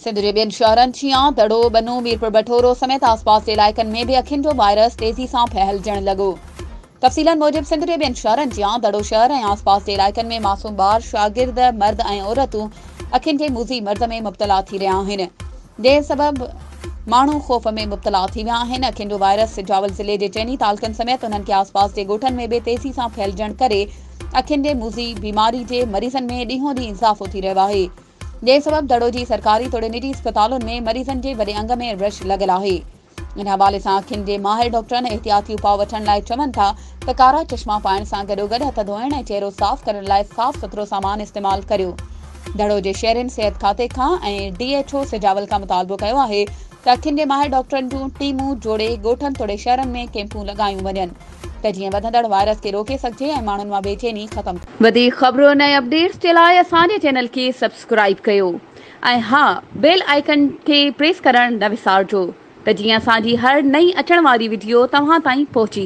سنڌ جي ٻين شهرن جيان دڙو، ٻنو، ميرپور بٺورو سميت آسپاس جي علائقن ۾ به اکين جو وائرس تيزي سان ڦهلجڻ لڳو. تفصيلن موجب سنڌ جي ٻين شهرن جيان دڙو شهر ۽ آسپاس جي علائقن ۾ معصوم ٻار، شاگرد، مرد ۽ عورتون اکين جي موذي مرض ۾ مبتلا ٿي رهيا آهن، جنهن سبب ماڻهو خوف ۾ مبتلا ٿي ويا آهن. اکين جو وائرس سجاول ضلعي جي چئني تعلقن سميت انهن کي آسپاس جي ڳوٺن ۾ به تيزي سان ڦهلجڻ ڪري اکين جي موذي بيماري جي مريضن ۾ ڏينهون ڏينهن اضافو ٿي رهيو آهي. جنهن سبب دڙو جي سرڪاري توڙي نجي اسپتالن ۾ مريضن جي وڏي انگ ۾ رش لڳل آهي. ان حوالي سان اکين جي ماهر ڊاڪٽرن احتياطي اپاء وٺڻ لاء چون ٿا ته ڪارا چشما پائڻ سان گڏوگڏ هٿ ڌوئڻ ۽ چهرو صاف ڪرڻ لاء صاف سٿرو سامان استعمال ڪريو. دڙو جي شهرين صحت کاتي کان ۽ ڊي ايڇ او سجاول کان مطالبو ڪيو آهي ته اکين جي ماهر ڊاڪٽرن جون ٽيمون جوڙي ڳوٺن توڙي شهرن ۾ ڪيمپون لڳايون وڃن. ته جيئن وڌندڙ وائرس کي روڪي سگهجي ۽ ماڻهن مان بيچيني ختم ٿئي. وڌيڪ خبرن ۽ اپڊيٽس جي لاء اسان جي چينل کي سبسڪرائيب ڪيو ۽ ها بيل آئيڪن کي پريس ڪرڻ نه وسارجو ته جيئن اسان جي هر نئين اچڻ واري وڊيو توهان تائين پهچي.